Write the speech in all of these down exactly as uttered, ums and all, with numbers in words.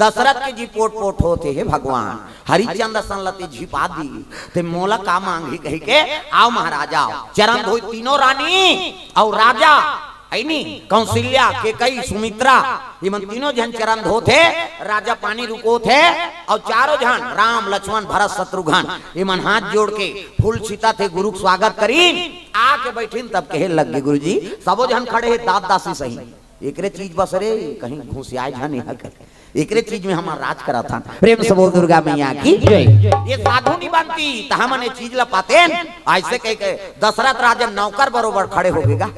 दशरथ के जी pot pot होत हे, "हे भगवान, हरिचंद असन ल ते झिपा दी, ते मोला का मांगही?" कहिके, "आव महाराज आव।" चरण धोई तीनों रानी अउ राजा, अइनी, कौशल्या, केकई, सुमित्रा, इमन तीनों झन चरण धोत हे, राजा पानी रुकोत हे, अउ चारों झन राम, लक्ष्मण, भरत, शत्रुघ्न, इमन हाथ जोड़ के फूल छितत हे, गुरु के स्वागत करीन, आके बैठिन, तब कहे लग गे, "गुरुजी, सबो झन खड़े हे, दास दासी सही, एकरे चीज बस रे, कहीं घुसियाए झन इहाँ के।" एकरे चीज में हमन राज करत हन। प्रेम से बोल दुर्गा मैया की जय। ये साधु नहीं बनती, त हमन ये चीज ला पातेन। ऐसे कह के दशरथ राजन नौकर बरोबर खड़े हो गे गा,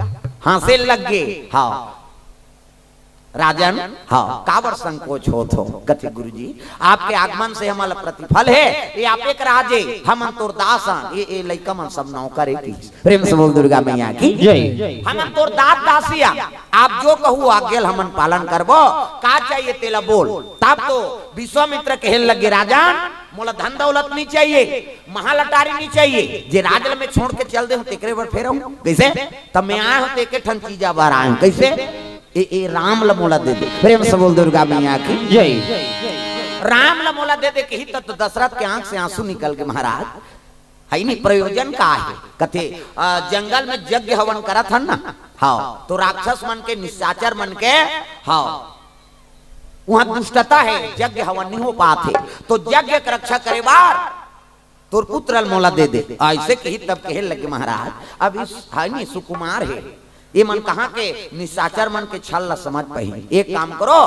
हाँसे लग गे। हाँ। राजन, हाँ, काबर संकोच होत हो? कथे, "गुरुजी, आपके आगमन से हमन ला प्रतिफल हे, ये आप एक राजे, हमन तोर दास हन, ये, ये लइका मन सब नौकर हे।" प्रेम से बोल दुर्गा मैया की जय। "हमन तोर दास दासी हन, आप जो कहू आज्ञा ल हमन पालन करबो, का चाहिए तेला बोल।" तब तो विश्वामित्र कहे लगे, "राजन, मोला धन दौलत नहीं चाहिए, महालटारी नहीं चाहिए, जे राज ल मैं छोड़ के चल दे हूँ, तेकरे बर फेर हूँ, कैसे? तब मैं आया हूँ, तो एक ठन चीज बर आया हूँ, कैसे? ए, ए राम ल मोला दे दे।" प्रेम से बोल दुर्गा मैया की जय। "राम ल मोला दे दे," कही, तब तो दशरथ के आंख से आंसू निकल के, महाराज, है नी, प्रयोजन का हे? कथे, "अ, जंगल में यज्ञ हवन करत हन ना, हाँ, तो राक्षस मन के, निशाचर मन के, हाँ, वहाँ दुष्टता हे, यज्ञ हवन नहीं हो पात हे, तो यज्ञ के रक्षा करे बर तोर पुत्र ल मोला दे दे।" ऐसे कही तब कहे लगे, "महाराज, अब इस, है नी, सुकुमार हे, ये मन कहाँ के निशाचर मन के छल ला समझ पाही। एक काम करो,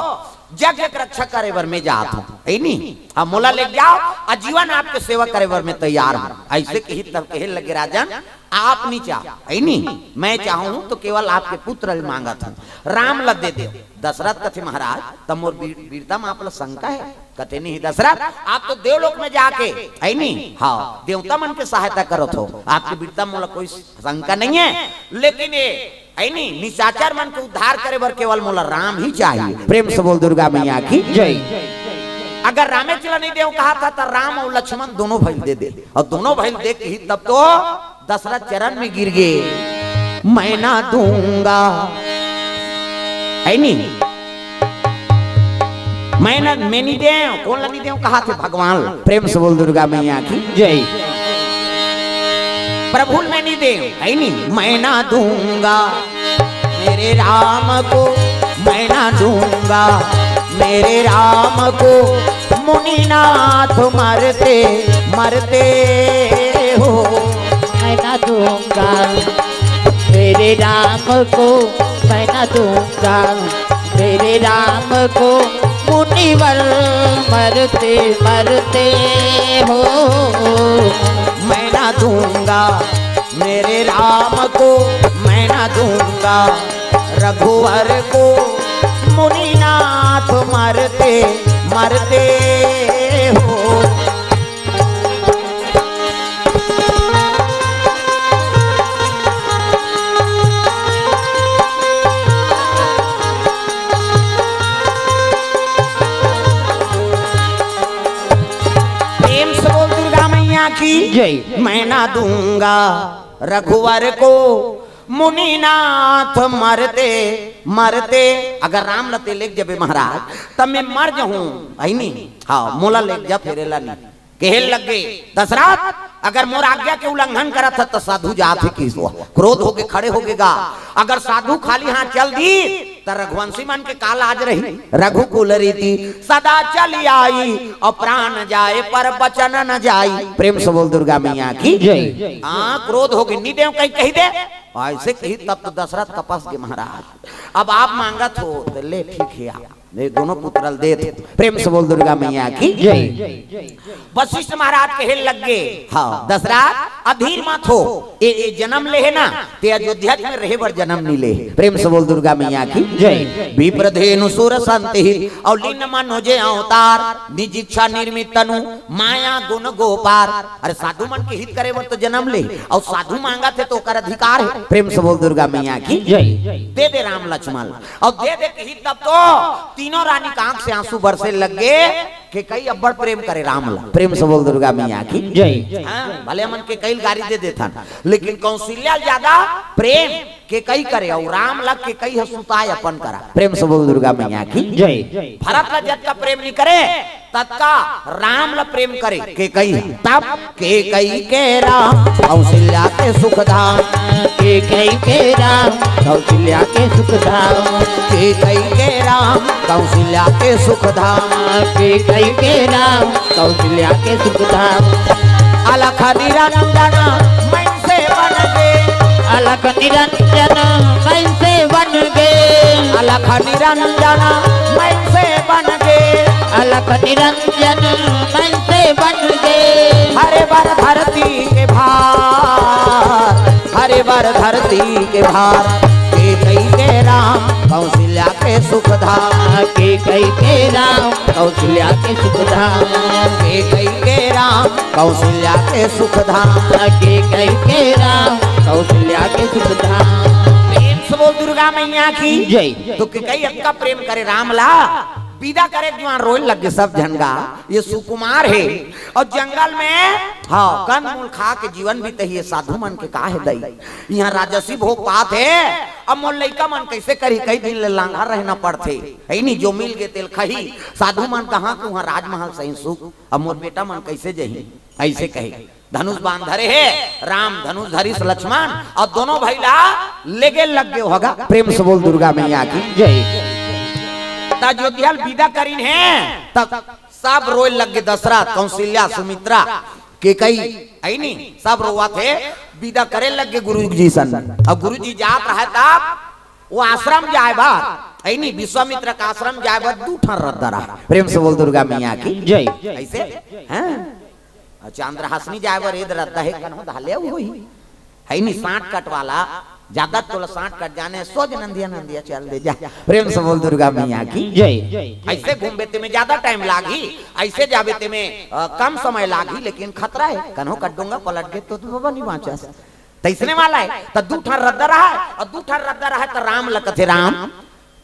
यज्ञ के रक्षा करे बर मैं जात हूँ, है नी? अब मोला ले जाओ, आजीवन आपके सेवा करे बर मैं तैयार हूँ।" ऐसे कही तब कहे लगे, "राजन, आप नहीं चाह, है नी? मैं चाहूँ तो केवल आपके पुत्र ल मांगत हूँ, राम ला दे दे।" दशरथ कथे, "महाराज, तब मोर वीर-, वीरता में आप ला शंका हे?" कथे, "नहीं दशरथ, आप तो देवलोक में जाके, है नी? हाँ, देवता मन के सहायता करत हो, आपके वीरता में मोला कोई शंका नहीं है, लेकिन ये, है नी, निशाचर मन के उद्धार करे बर केवल मोला राम ही चाहिए।" प्रेम से बोल दुर्गा मैया की जय। "अगर रामे च ला नहीं देव कहा था, तो राम अउ लक्ष्मण दोनों भइल दे दे, अउ दोनों भइल दे कही तब तो दशरथ चरण में गिर गे, 'मैं ना दूंगा,' है नी, 'मैं ना, मैं नहीं देव।' कौन ला नहीं देव कहा थे? भगवान ला। प्रेम से बोल दुर्गा मैया की जय। "प्रभु ल मैं नहीं देव," है नी, "मैं ना दूंगा मेरे राम को, मैं ना दूंगा मेरे राम को, मुनिनाथ मरते मरते हो।" मैं ना दूंगा मेरे राम को, मैं ना दूंगा मेरे राम को, मुनिवर मरते मरते हो। "मैं ना दूंगा मेरे राम को, मैं ना दूंगा रघुवर को, मुनिनाथ मरते मरते हो।" प्रेम से बोल दुर्गा मैया की जय। "मैं ना दूंगा रघुवर को, मुनिनाथ मरते मरते।" अगर राम ल ते लेग जबे महाराज, तब मैं मर जाहूं, है नी? हाँ, मोला लेग जा, फेर एला नहीं। कहे लगे, "दशरथ, अगर मोर आज्ञा के उल्लंघन करत ह, त साधु जात हे किस वो?" क्रोध होके खड़े हो गे गा। "अगर साधु खाली हाथ चल दी, त रघुवंशी मन के का लाज रही? रघुकुल रीति सदा चली आई, अउ प्राण जाए पर वचन न जाई।" प्रेम से बोल दुर्गा मैया की जय। हाँ, क्रोध होके नहीं देव कहीं कही दे। ऐसे कही तब तो दशरथ कपस गे, "महाराज, अब आप मांगत हो, त ले, ठीक हे, आप ले, दोनों पुत्र ल देत हो।" प्रेम से बोल दुर्गा मैया की जय। वशिष्ठ महाराज कहे लग गे, हाँ, "दशरथ, अधीर मत हो, ए, ए जन्म ले हे ना, ते अयोध्या में रहे बर जन्म नहीं ले।" प्रेम से बोल दुर्गा मैया की जय। "विप्रधेनु सुर संत ही, अउ लीन मनोज अवतार, निज इच्छा निर्मित तनु, माया गुण गो पार।" अरे, साधु मन के हित करे बर तो जन्म ले, अउ साधु मांगत हे तो ओकर अधिकार हे। प्रेम से बोल दुर्गा मैया की जय। "दे दे राम लक्ष्मण, अउ दे दे" कही तब तो तीनों रानी के आंख से आंसू बरसे लग गे। केकई अब्बड़ प्रेम करे राम ला। प्रेम से बोल दुर्गा मैया की। जय। हाँ, भले हमन केकई ल गारी दे देथन, लेकिन कौशल्या ल ज्यादा प्रेम केकई करे, अउ राम ला केकई ह सुताय अपन करा। प्रेम से बोल दुर्गा मैया की। जय। भरत ला जतका प्रेम नी करे, ततका राम ला प्रेम करे केकई ह। तब केकई के राम कौशल्या के सुख धाम। केकई के राम कौशल्या के सुख धाम। केकई के राम कौशल्या के सुख धाम। केकई के राम कौशल्या के सुख धाम। अलख निरंजन मन से बन गे। अलख निरंजन मन से बन गे। अलख निरंजन मन से बन गे। अलख निरंजन मन से बन गे। हरे बर धरती के भार, हरे बर धरती के भार। केकई के राम कौशल्या के सुख धाम। केकई के राम कौशल्या के सुख धाम। केकई के राम कौशल्या के सुख धाम। केकई के राम कौशल्या के सुख धाम। प्रेम से बोल दुर्गा मैया की। जय। तो केकई अतका प्रेम करे राम ला, विदा करे जुआर रोए लग गे सब झन गा। ये सुकुमार हे अउ जंगल में, हाँ, कंदमूल खा के जीवन बिताही, ये साधु मन के का हे दई? इहाँ राजसी भोग पात हे, अब मोर लइका मन कइसे करही? कई दिन ले लांघा रहना पड़थे, हे नी? जो मिल गे तेल खही। साधु मन कहाँ के उहाँ राजमहल सही सुख, अब मोर बेटा मन कइसे जही? अइसे कहे। धनुष बाण धरे हे राम, धनुष धरिस लक्ष्मण, अउ दोनों भाई ला लेगे लग गे होगा। प्रेम से बोल दुर्गा मैया की। जय। त अयोध्या ल विदा करिन हे, त सब रोए लग गे। दशरथ, कौशल्या, सुमित्रा, केकई, हे नी, सब रोवत हे, विदा करे लग गे गुरु जी सन। अउ गुरु जी जात रहय तब ओ आश्रम जाय बर, हे नी, विश्वामित्र के आश्रम जाय बर दू ठन रद्दा रहय। प्रेम से बोल दुर्गा मैया की। जय। अइसे, हाँ? अउ चंद्रहासिनी जाय बर एदे रद्दा हे, कन्हो धाले होही। हे नी, shortcut वाला, ज्यादा तोला shortcut जाने, सोझ नंदिया नंदिया चल दे जा। प्रेम से बोल दुर्गा मैया की। जय। अइसे घूमबे तेमे ज्यादा time लागही, अइसे जाबे तेमे, अ, कम समय लागही, लेकिन खतरा हे, कन्हो का डोंगा पलट गे तो, तो बाबा नी बाँचस। तइसने वाला हे, त दू ठन रद्दा रहय, अउ दू ठन रद्दा रहय त राम ल कथे, राम,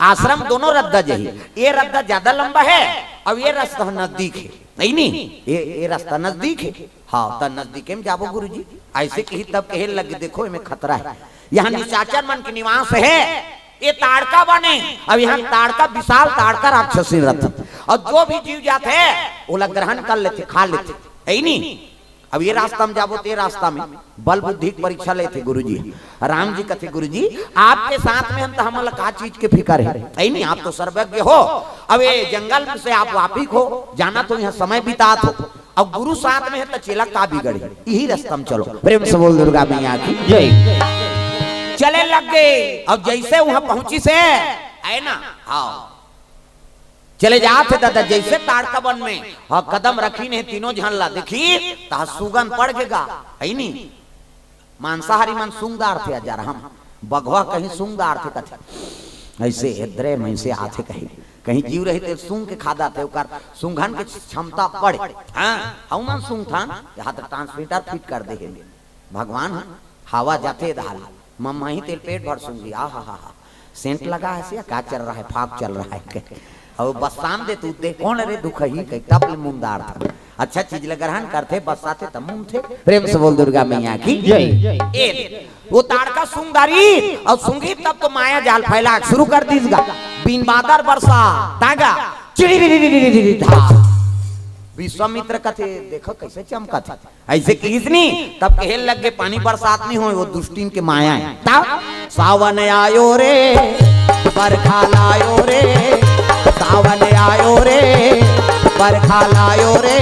आश्रम दोनों रद्दा जही, ये रद्दा ज्यादा लंबा हे, अउ ये रस्ता नजदीक हे, हे नी? ये, ये रस्ता नजदीक हे। हाँ, त नजदीके में जाबो गुरुजी। अइसे कही तब कहे लगे, देखो, एमे खतरा हे। इहाँ निशाचर मन के निवास हे। ये ताड़का बने, अउ इहाँ ताड़का, विशाल ताड़का राक्षसी रथे, अउ जो भी जीव जाथे, ओला ग्रहण कर लेथे, खा लेथे, हे नी? अब ये रास्ता में जाबो, ते रास्ता में बल बुद्धि के परीक्षा लेथे गुरुजी। राम जी कथे, गुरुजी, आपके साथ में हन त हमन ला का चीज के फिकर हे? हे नी, आप तो सर्वज्ञ हो। अब ये जंगल से आप वापिक हो, जाना तो इहाँ समय बितात हो। अब गुरु साथ में हे त चेला का बिगड़ही? इही रास्ता में चलो। प्रेम से बोल दुर्गा मैया की। जय। चले लग गे। अब जइसे उहाँ पहुँचिस हे, हे ना? हाँ। चले जात हे दादा, जइसे ताड़का बन में, हाँ, कदम रखिन हे तीनों झन ला, देखिस, तहाँ सुगंध पड़ गे गा, हे नी? मांसाहारी मन सूंघ डारथे, अजर हम बघवा कहीं सूंघ डारथे कथे, अइसे एदरे में से आथे कहीं, कहीं जीव रही ते सूंघ के खा डारथे, ओकर सूंघन के क्षमता बढ़े। हाँ, हमन सूंघथन, ये हाथ transmitter fit कर दे हे। भगवान ह, हवा जाथे धाल, मम्मा ही तेल पेट भर सूंघी, आ हा हा हा, सेंट लगा है सिया, क्या चल रहा है, फाग चल रहा है के। अउ बस्सान दे तू दे, कौन रे दुखही के, तब ले मुंदार था। अच्छा चीज ल ग्रहण करथे, बस्साथे तब मुंदथे। प्रेम से बोल दुर्गा मैया की। जय। ए, वो ताड़का सूंघ डारिस, अउ सूंघिस तब तो माया जाल फैला शुरू कर दिस गा। बिन बादर बरसा, तागा, चिड़ी री री री री री री धा। विश्वामित्र कथे, देखो कइसे चमकत हे। अइसे किहिस नी, तब कहे लग गे, पानी बरसात नी होय, वो दुष्टिन के माया हे। तब सावन आयो रे, बरखा लायो रे, सावन आयो रे, बरखा लायो रे,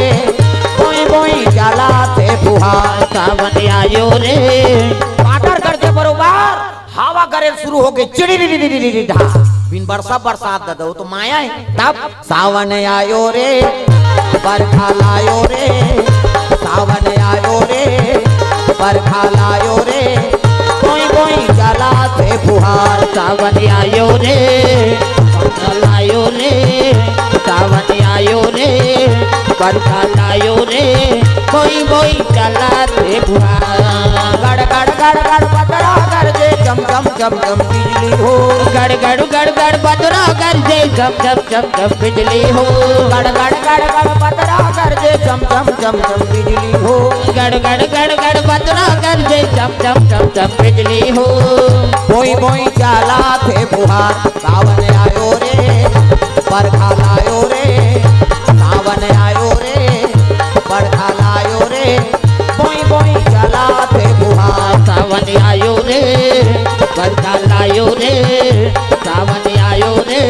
बोई बोई चलाथे फुहार। सावन आयो रे। पाटर करथे बरोबर, हवा करे शुरू हो गे, चिड़ी री री री री री ढा। बिन बरसा बरसात ददा, वो तो माया हे। तब सावन आयो रे, बरखा लायो रे, सावन आयो रे, बरखा लायो रे, बोई बोई चलाथे फुहार। सावन आयो रे, बरखा लायो रे, सावन आयो रे, बरखा लायो रे, बोई बोई चलाथे फुहार। गड़ गड़ गड़ गड़ बदरा गरजे, चम चम चम बिजली हो। गड़ गड़ गड़ गड़ बदरा गरजे, चम चम चम चम बिजली हो। गड़ गड़ गड़ गड़ बदरा गरजे, चम चम चम चम बिजली हो। गड़ गड़ गड़ गड़ बदरा गरजे, चम चम चम चम बिजली हो। बोई बोई चाला थे बुहार, सावन आयो रे, बरखा लायो रे, सावन आयो रे, बरखा लायो रे, बोई बोई चाला थे बुहार। सावन आयो रे, बरखा लायो रे, सावन आयो रे,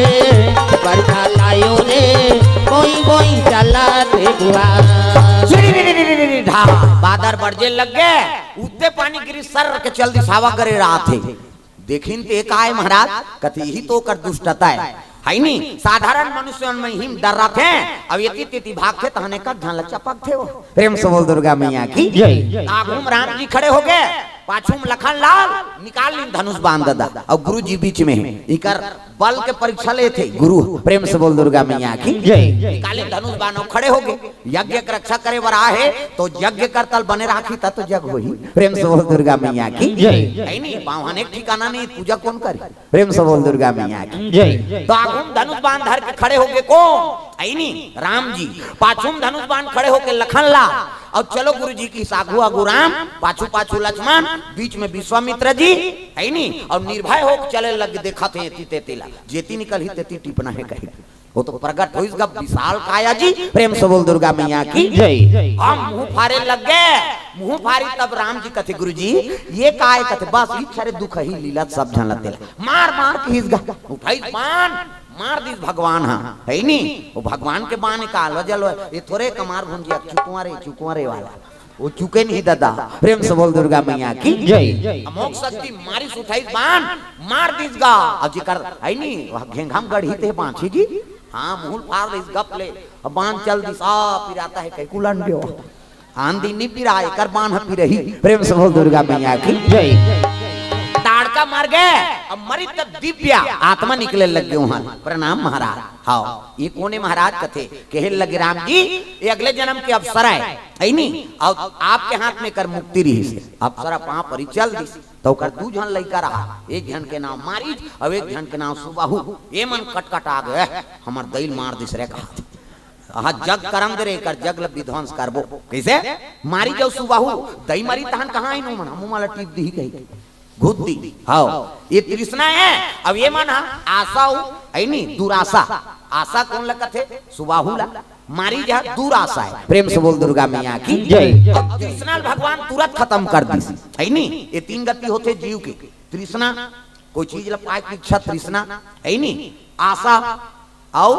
बरखा लायो रे, बोई बोई चाला थे बुहार। श्री री री री री री ढा, बादर बरजे लग गे, उद्दे पानी गिरी सर के चल दिस, हवा करे रात हे। देखिन ते काय महाराज, कथे इही तो ओकर दुष्टता हे, हे नी? साधारण मनुष्य मन में हिम डर रथे, अब एती तेती भागथे, तहने का झन ल चपकथे हो। प्रेम से बोल दुर्गा मैया की जय। आगू म राम जी खड़े हो गे, पाछू म लखन लाल निकाल लीन धनुष बाण ददा, अउ गुरु जी बीच में हे, इकर बल के परीक्षा लेथे गुरु। प्रेम से बोल दुर्गा मैया की जय। निकाल लीन धनुष बाण अउ खड़े हो गे। यज्ञ के रक्षा करे बर आहे, तो यज्ञ करतल बने राखी, त तो जग होही। प्रेम से बोल दुर्गा मैया की जय। हे नी, बावन एक ठिकाना नहीं, पूजा कोन करी? प्रेम से बोल दुर्गा मैया की जय। तो आगू म धनुष बाण धर के खड़े हो गे कोन? हे नी, राम जी। पाछू म धनुष बाण खड़े हो गे लखन लाल। अउ चलो गुरु जी की आगू आगू राम, पाछू पाछू लक्ष्मण, बीच में विश्वामित्र जी, हे नी, अउ निर्भय हो के चले लग गे, देखथे एती तेती ला, जेती निकलही तेती टिपना हे कही। वो तो प्रगट होइस गा विशाल काया जी। प्रेम से बोल दुर्गा मैया की जय। हम मुंह फारे लग गे, मुंह फारी तब राम जी कथे, गुरु जी, ये काय? कथे, बस इच्छा रे दुख ही लीला सब झन ल तेला। मार मार किहिस गा, उठाइस बाण, मार दिस भगवान ह, हे नी? वो भगवान के बाण का अलवा जलवा, ये थोरे कमार भुंजिया चुकवा रे, चुकवा रे वाला। वो चुके नहीं ददा। प्रेम से बोल दुर्गा मैया की जय। अमोघ शक्ति मारिस उठाइस बाण, मार दिस गा। अब जेकर हे नी, वो घेंघा म गड़ही ते बांची जी। हाँ, मुंह फार दिस गप ले। अब बाण चल दिस, आ, पिरात हे कई कुलन दियो। आंधी नी पिरा, एकर बाण ह पिरही। प्रेम से बोल दुर्गा मैया की जय। ताड़का मार गे, अब मरी तब दिव्य आत्मा निकले लग गे उहां। प्रणाम महाराज। हाव, ये कोने महाराज कथे, कहे लगे राम जी, ये अगले जन्म के अप्सरा हे, हे नी? अउ आपके हाथ में कर मुक्ति रहिस हे। अप्सरा पांव परी चल दिस, त ओकर दू झन लइका रहा, एक झन के नांव मारीच अउ एक झन के नांव सुबाहु। ये मन कटकटा गे, हमर दई ल मार दिस रे कहा। अहा जग करम दे रे, एकर जग ल विध्वंस करबो। कइसे? मारीच अउ सुबाहु, दई मरी तहन कहां आइन ओमन, हमू मन ल टीप दिही कही। घुद्दी। हाव। ये तृष्णा हे। अब ये मन ह आशा अउ, हे नी, दुराशा। आशा कोन ल कथे? सुबाहु ला। मारीच ह दुराशा हे। प्रेम से बोल दुर्गा मैया की जय। अब तृष्णा ल भगवान तुरंत खतम कर दिस। हे नी? ये तीन गति होथे जीव के। तृष्णा, कोई चीज ल पाए के इच्छा, तृष्णा, हे नी? आशा अउ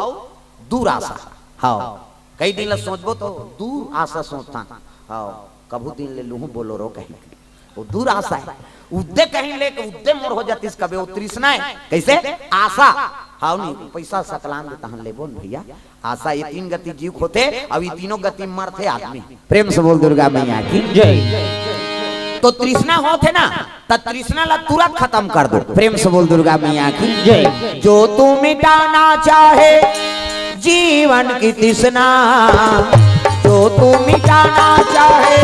दुराशा। हाव। कई दिन ल सोचबो तो दूर आशा सोचथन। हाव, कभू दिन ले लूहूं बोलोरो कही। वो दूर आशा हे। उद्दे कहीं लेके उद्दे मोर हो जातिस कबे, वो तृष्णा हे। कइसे? आशा। हाव नी, पइसा सकलान दे तहन लेबो न भइया। आशा ये तीन गति जीव के होथे, अउ ये तीनों गति म मरथे आदमी। प्रेम से बोल दुर्गा मैया की जय। तो तृष्णा होथे ना, त तृष्णा ला तुरंत खतम कर दो। प्रेम से बोल दुर्गा मैया की जय। जो तू मिटाना चाहे जीवन की तृष्णा, जो तू मिटाना चाहे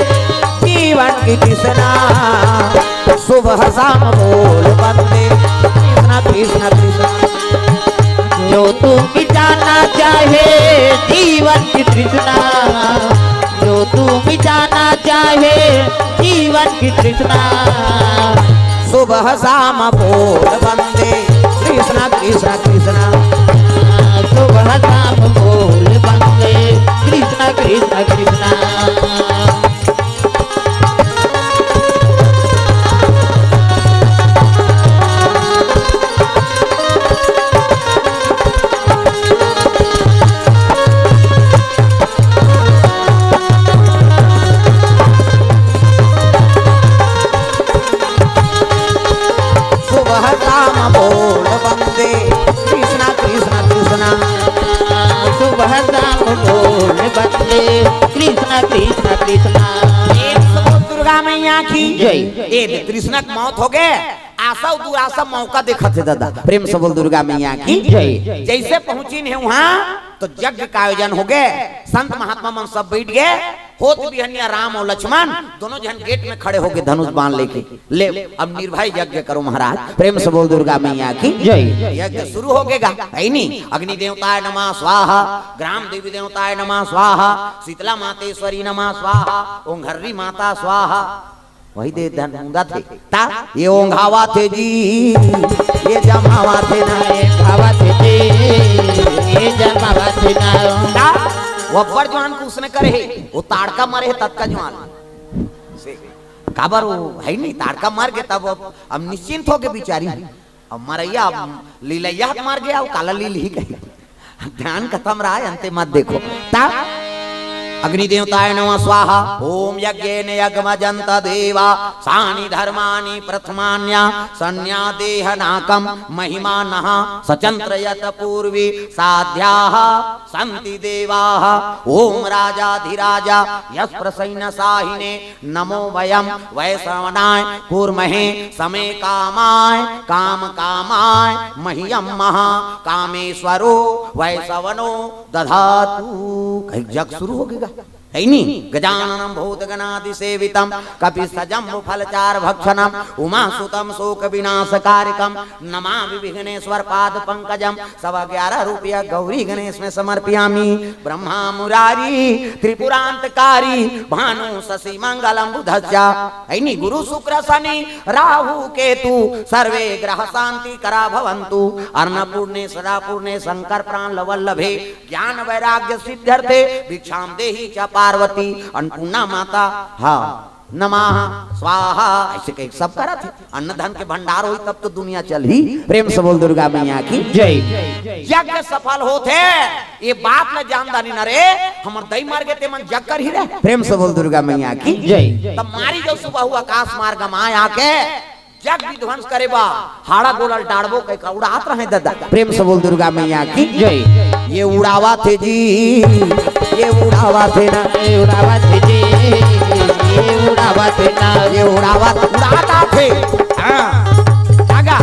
जीवन की तृष्णा, सुबह शाम बोल बंदे कृष्णा कृष्णा कृष्णा। जो तू मिटाना चाहे जीवन की तृष्णा, जो तू मिटाना चाहे जीवन की तृष्णा, सुबह शाम बोल बंदे कृष्णा कृष्णा कृष्णा। सुबह शाम बोल बंदे कृष्णा कृष्णा कृष्णा। सुबह शाम बोल बंदे कृष्णा कृष्णा कृष्णा। सुबह शाम बोल बंदे कृष्णा कृष्णा कृष्णा। प्रेम से बोल दुर्गा मैया की जय। ए दे, तृष्णा के मौत हो गे। आशा अउ दुराशा मौका देखत हे दादा। प्रेम से बोल दुर्गा मैया की जय। जैसे पहुंचिन हे वहां तो यज्ञ का आयोजन हो गए, संत महात्मा मन सब बैठ गए। होत बिहनिया राम अउ लक्ष्मण दोनों झन गेट में खड़े होके धनुष बाण लेके, ले अब निर्भय यज्ञ करो महाराज। प्रेम से बोल दुर्गा मैया की जय। यज्ञ शुरू हो गएगा, है नी? अग्नि देवताय नमः स्वाहा, ग्राम देवी देवताय नमः स्वाहा, शीतला मातेश्वरी नमः स्वाहा, ओंघर्री माता स्वाहा। वही दे धन मुंदा थे। ता ये ओंघावा थे जी, ये जमावा थे ना। ये खावा थे जी, ये जमावा थे ना। ता वो अब्बड़ जवान कुछ न करे हे, वो ताड़का मरे हे ततका जवान। से काबर वो है नहीं, ताड़का मर गए तब अब, अब निश्चिंत हो के बिचारी। अब मरैया, अब लीलैया मर गया, वो काला लील ही कही। ध्यान खत्म रहा है, अंते मत देखो। ता अग्नि देवताय नमः स्वाहा। ओम यज्ञेन यज्ञमजंत देवा, सानि धर्माणि प्रथमान्या, सन्या देह नाकम महिमानः, सचंत्र यत पूर्वी साध्याः संति देवाः। ओम राजाधिराजा यः प्रसन्न साहिने, नमो वयम वैश्रवणाय कुर्महे समे कामाय काम कामाय मह्यम महा, कामेश्वरो वैश्रवणो दधातु। कहीं जग शुरू हो गया, है नी? गजाननम भूत गणादि सेवितम, कपि सजम्बु फल चार भक्षणम, उमा सुतम शोक विनाश कारकम, नमामि विघ्नेश्वर पाद पंकजम। सवा ग्यारह रुपया गौरी गणेश में समर्पयामी। ब्रह्मा मुरारी त्रिपुरांतकारी, भानु शशि मंगलम बुधस्या। है नी? गुरु शुक्र शनि राहु केतु, सर्वे ग्रह शांति करा भवंतु। अन्नपूर्णे सदापूर्णे शंकर प्राण लवल्लभे, ज्ञान वैराग्य सिद्ध्यर्थे भिक्षाम देहि च पार्वती। अन्नपूर्णा माता, हाँ, नमः स्वाहा, ऐसे कह सब करत हे। अन्न धन के भंडार होई तब तो दुनिया चलही। प्रेम से बोल दुर्गा मैया की जय। यज्ञ सफल होत हे, ये बात ल जान दानी न रे, हमर दई मर गए ते मन जग करही रे। प्रेम से बोल दुर्गा मैया की जय। तब मारी जो सुबह हुआ आकाश मार्ग माय आके जग विध्वंस करे बा, हाड़ा गोलल डाड़बो कह का उड़ात रहे दादा। प्रेम से बोल दुर्गा मैया की जय। ये उड़ावा थे जी, ये उड़ावा थे ना, ये उड़ावा थे जी, ये उड़ावा थे ना, ये उड़ावा उड़ाता थे। हाँ, आगा।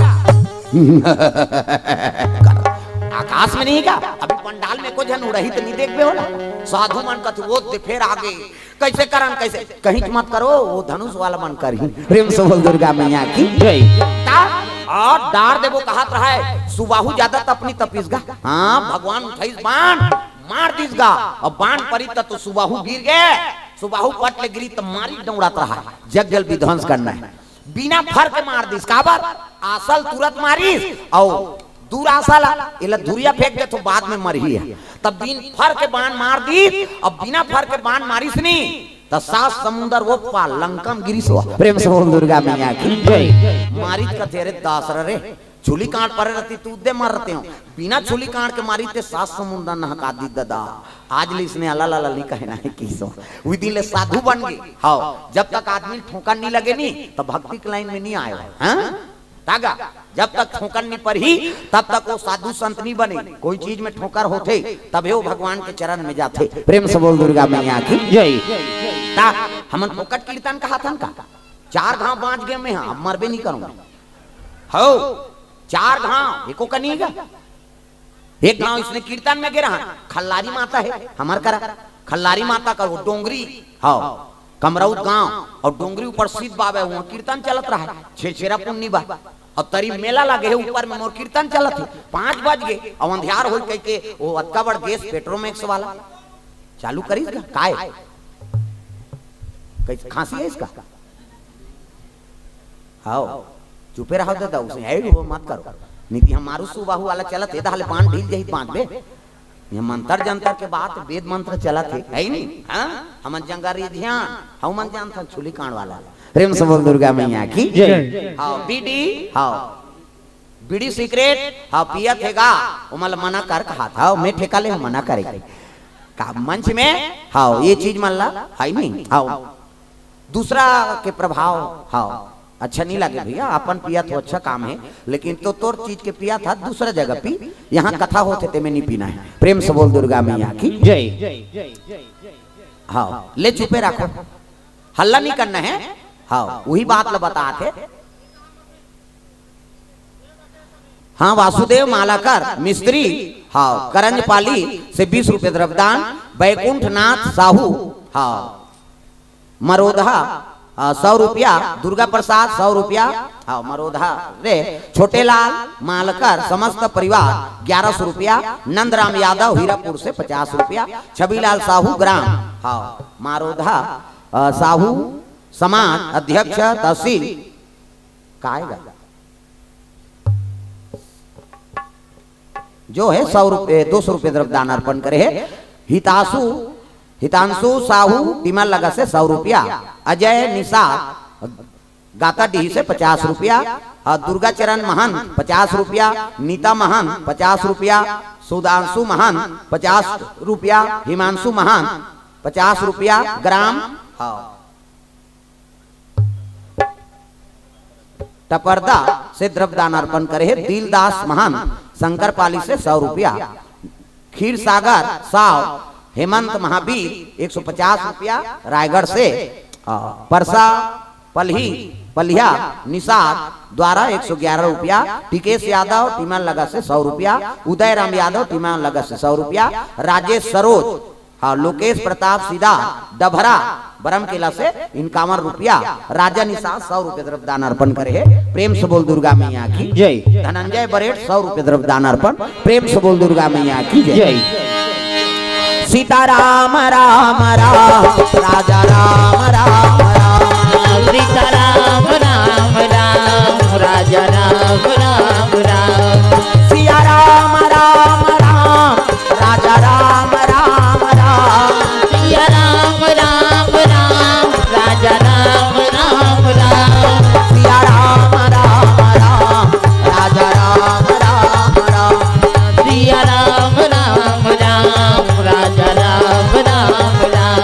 आकाश में नहीं का, अभी पंडाल में को झन उड़ही तो नहीं देखबे होला। साधु मन कथे वो दे फेर आगे, कैसे करन, कैसे कहीं मत करो, वो धनुष वाला मन करही। प्रेम से बोल दुर्गा मैया की जय। ता और डार देबो कहत रहा है, सुबाहु ज्यादा तपनी तपिस गा। हाँ, भगवान उठाइस बाण, मार दिस गा। अब बाण परी त तो सुबाहु गिर गए, सुबाहु पट ले गिरी त मारी दौड़त रहा है, जग जल विध्वंस करना है। बिना फर के मार दिस, काबर? आसल तुरत मारिस, अउ दूर आसल, एला धुरिया फेंक दे तो बाद में मरही है। तब बिन फर के बाण मार दिस, अब बिना फर के बाण मारिस नी, त सात समुंदर वो पार लंका में गिरिस हो। प्रेम से बोल दुर्गा मैया की जय। मारिस कथे रे दास रे, छुली कांड पर रहती तू दे मर रहते हो, बिना छुली कांड के मारिस ते सात समुंदर नहका दी दादा। आज ले इसने अला ला ला ली कहना है किसो। वी दिन ले साधु बन गए। हाँ, जब तक आदमी ठोकर नहीं लगे नी, तो भक्ति के लाइन में नहीं आए। हाँ? तागा, जब तक ठोकर नहीं पड़ही, तब तक वो साधु संत नहीं बने। कोई चीज में ठोकर होथे, तबे वो भगवान के चरण में जाथे। प्रेम से बोल दुर्गा मैया की जय। ता, हमन फोकट कीर्तन कहा था का? चार घाव बांच गए मैं, हाँ, अब मरबे नहीं करूंगा। हो, चार घाव, एको का नहीं गा। एक घाव इसने कीर्तन में गे रहा, खल्लारी माता है, हमर करा, खल्लारी माता का वो डोंगरी, हाँ, कमरौद गांव, और डोंगरी ऊपर सिद्ध बाबा हुआ, कीर्तन चलत रहा है, छेरछेरा पुन्नी बा, और तरी मेला लगे है, ऊपर में मोर कीर्तन चलत है, पाँच बज गए, और अंधियार हो कह के, वो अतका बड़ गैस पेट्रोमैक्स वाला, चालू करिस का? काय? कैसे खांसी है इसका? हाओ, चुपे रहो दादा, उसे ऐड हो मत करो। नीति हम मारू सुबाहु वाला चलत हे, दहले बांध ढील जही बांध बे। ये मंत्र जंतर के बात, वेद मंत्र चलत हे, है ही नहीं? हाँ? हमन जंगारी ध्यान, हम मन जानथन छुली कांड वाला। प्रेम से बोल दुर्गा मैया की जय। हाओ, बीड़ी, हाओ। बीड़ी सिगरेट, हाओ, पियत हे गा, ओमन ला मना कर कहा था, मैं ठेका ले हूँ मना करे के। का मंच में, हाओ, ये चीज मन ला, है नहीं, हाओ। दूसरा के प्रभाव, हाओ, अच्छा नहीं लगे भैया, अपन पिया तो अच्छा काम है, लेकिन तो तोर चीज के पिया था दूसरा जगह पी, यहाँ कथा होथे ते में नहीं पीना है। प्रेम से बोल दुर्गा मैया की जय। हाँ, ले चुपे रखो, हल्ला नहीं करना है। हाँ, वही बात ला बता थे। हाँ, वासुदेव मालाकर मिस्त्री, हाँ, करंजपाली से बीस रुपये द्रव्यदान। बैकुंठनाथ साहू, हाँ, मरोधा, हाँ, सौ रुपया। दुर्गा प्रसाद, सौ रुपया, हाँ, मरोधा रे। छोटेलाल मालकर, समस्त परिवार, ग्यारह सौ रुपया। नंदराम यादव, हीरापुर से, पचास रुपया। छबीलाल साहू, ग्राम, हाँ, मरोधा, अ, साहू समाज अध्यक्ष तहसील, का आएगा? जो है सौ रुपये, दो सौ रुपये द्रव्यदान अर्पण करे है। हिताशु, हितांशु साहू, टीमर लगा से, सौ रुपया। अजय निषाद, गाताडीह से, पचास रुपया। और दुर्गा चरण महंत, पचास रुपया। नीता महंत, पचास रुपया। सुधांशु महंत, पचास रुपया। हिमांशु महंत, पचास रुपया। ग्राम, हाँ, टपरदा से द्रव्यदान अर्पण करे है। दिलदास महंत, शंकरपाली से, सौ रुपया। खीर सागर साव, हेमंत महावीर, एक सौ पचास रुपया। रायगढ़ से, आ, परसा पलही, पलिया निषाद द्वारा एक सौ ग्यारह रुपया। टीकेश यादव, टीमर लगा से, सौ रुपया। उदय राम यादव, टीमर लगा से, सौ रुपया। राजेश सरोज, हाँ, लोकेश प्रताप सीधा, डभरा, बरमकेला से, इक्यावन रुपया। राजा निषाद, सौ रुपये द्रव्यदान अर्पण करे है। प्रेम से बोल दुर्गा मैया की जय। धनंजय बरेठ, सौ रुपये द्रव्यदान अर्पण। प्रेम से बोल दुर्गा मैया की जय। जय। सीता राम राम राम, राजा राम राम राम। सीता राम राम राम, राजा राम राम राम। सिया राम राम राम, राजा राम राम राम। सिया राम राम राम, राजा राम राम राम। सिया राम राम राम, राजा राम राम राम। सिया राम राम राम, राजा राम राम राम।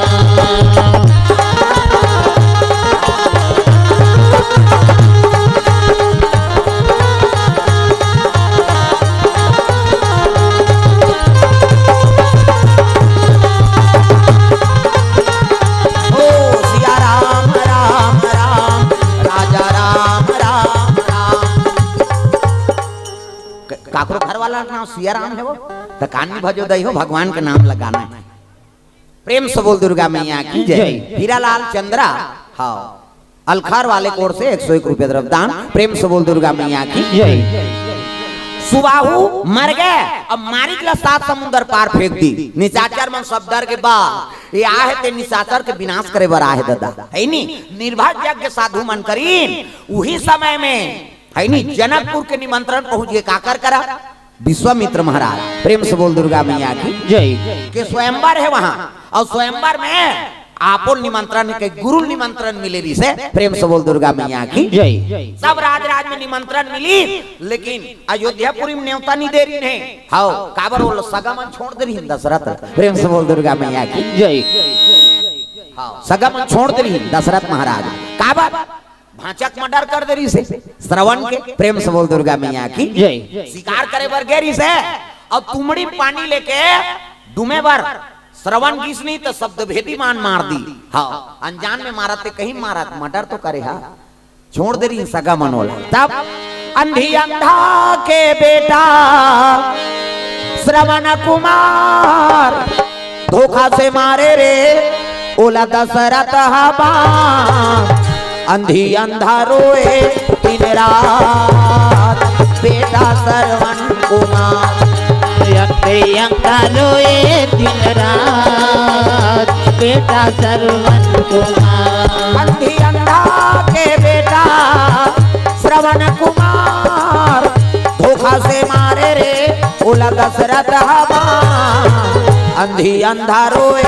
ओ सिया राम, राम, राम, राजा राम, राम, राम। क-, काकरो घर वाला नाम सिया राम है वो, त कान में भजो दई हो, भगवान के नाम लगाना है। प्रेम से बोल दुर्गा मैया की जय। जय। हीरालाल चंद्रा, हाँ, अलखार वाले कोर से एक सौ एक रुपये द्रव्यदान। प्रेम से बोल दुर्गा मैया की जय। सुबाहु मर गए, अब मारी के ला सात समुंदर पार फेंक दी। निशाचर मन सब डर के बा, ये आहे ते निशाचर के विनाश करे बर आहे दादा, है नी? निर्भय यज्ञ साधु मन करीन। उही समय में, है नी, जनकपुर के निमंत्रण पहुंच गए, काकर करा? विश्वामित्र महाराज, प्रेम से बोल दुर्गा मैया की जय। के स्वयंवर है वहां, और स्वयंवर में आपो निमंत्रण के, गुरु निमंत्रण मिले रहिस हे। प्रेम से बोल दुर्गा मैया की जय। सब राज राज में निमंत्रण मिली, लेकिन अयोध्यापुरी में नेवता नहीं दे रहिन हे। हाव, काबर वो सगा मन छोड़ दे रहिन दशरथ। प्रेम से बोल दुर्गा मैया की जय। हाव, सगा मन छोड़ दे रहिन दशरथ महाराज। काबर? भांचा के मर्डर कर दे रहिस हे श्रवण के। प्रेम से बोल दुर्गा मैया की जय। शिकार करे बर गे रहिस हे, अब तुमड़ी पानी लेके डूमे बर श्रवण गिस नहीं त शब्द भेदी मान मार दी। हाँ, अनजान में मारत ते कहीं मारत, मर्डर तो करे हा, छोड़ दे रहिन सगा मन ओला। तब अंधी अंधा के बेटा श्रवण कुमार धोखा से मारे रे, ओला दशरथ हवा। अंधी अंधा रोए दिन रात, बेटा श्रवण कुमार। अंधी अंधा रोए दिन रात, बेटा श्रवण कुमार। अंधी अंधा के बेटा श्रवण कुमार धोखा से मारे रे, ओला दशरथ हवा। अंधी अंधा रोए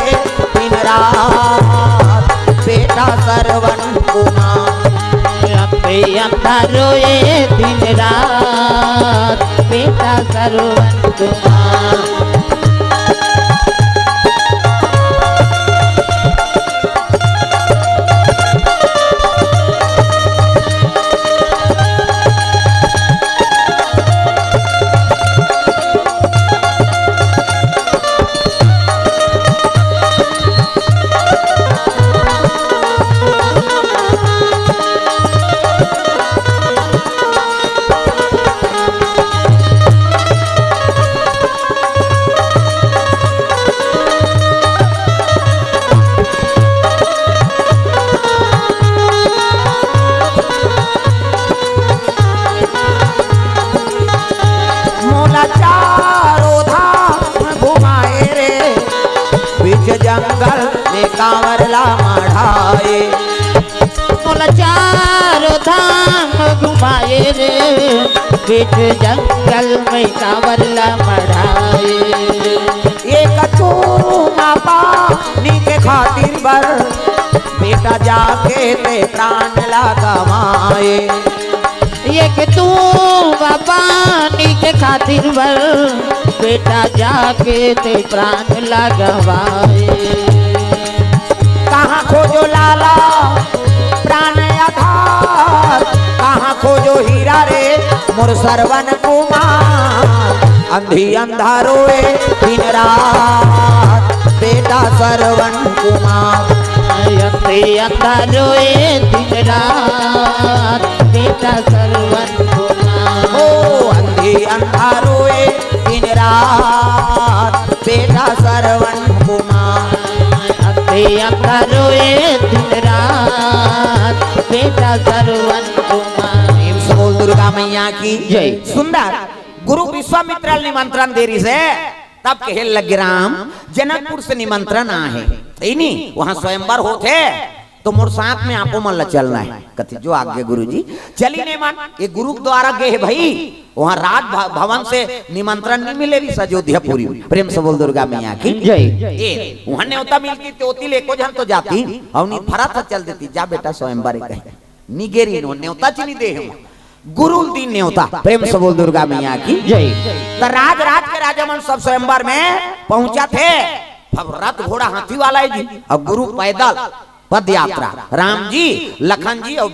दिन रात, बेटा श्रवण कुमार। अंधी अंधा रोए दिन रात, बेटा श्रवण कुमार। जंगल में कांवर ला मढ़ाए। मोला चारों धाम घुमाए रे, बीच जंगल में कांवर ला मढ़ाए। एक चूमा पानी के खातिर बर बेटा जाके ते प्राण ला गवाए। एक चूमा पानी के खातिर बर बेटा जाके ते प्राण ला गवाए। कहाँ खोजो लाला प्राण आधार, कहाँ खोजो हीरा रे मोर श्रवण कुमार। अंधी अंधा रोए दिन रात बेटा श्रवण कुमार। अंधी अंधा रोए दिन रात बेटा श्रवण कुमार। ओ अंधी अंधा रोए दिन रात बेटा श्रवण कुमार। अंधी अंधा रोए दिन रात बेटा श्रवण कुमार। प्रेम से बोल दुर्गा मैया की जय। सुंदर गुरु विश्वामित्र ल निमंत्रण दे रिहिसे, तब कहे लगे राम, जनकपुर से निमंत्रण आहे, सही नी? वहां स्वयंवर होथे, तो मोर साथ में आपो मन ला चलना हे। कथे जो आज्ञा गुरु जी। चली ने मन, ये गुरु के द्वारा गे हे भाई, वहां राज भ-, भवन से निमंत्रण नहीं मिले रिहिस अयोध्यापुरी। प्रेम से बोल दुर्गा मैया की जय। ए, वहां नेवता मिलती तो ओती ले एको झन तो जाती, अउ नहीं फरत ह चल देती, जा बेटा स्वयंवर हे कहे। निगेरी नो नेवता च नहीं दे हे वहां। गुरु दिन नेवता, प्रेम से बोल दुर्गा मैया की जय। त राज राज के राजा मन सब स्वयंवर में पहुंचा थे। अब रथ घोड़ा हाथी वाला है जी, अब गुरु पैदल पद यात्रा, राम जी, लखन जी और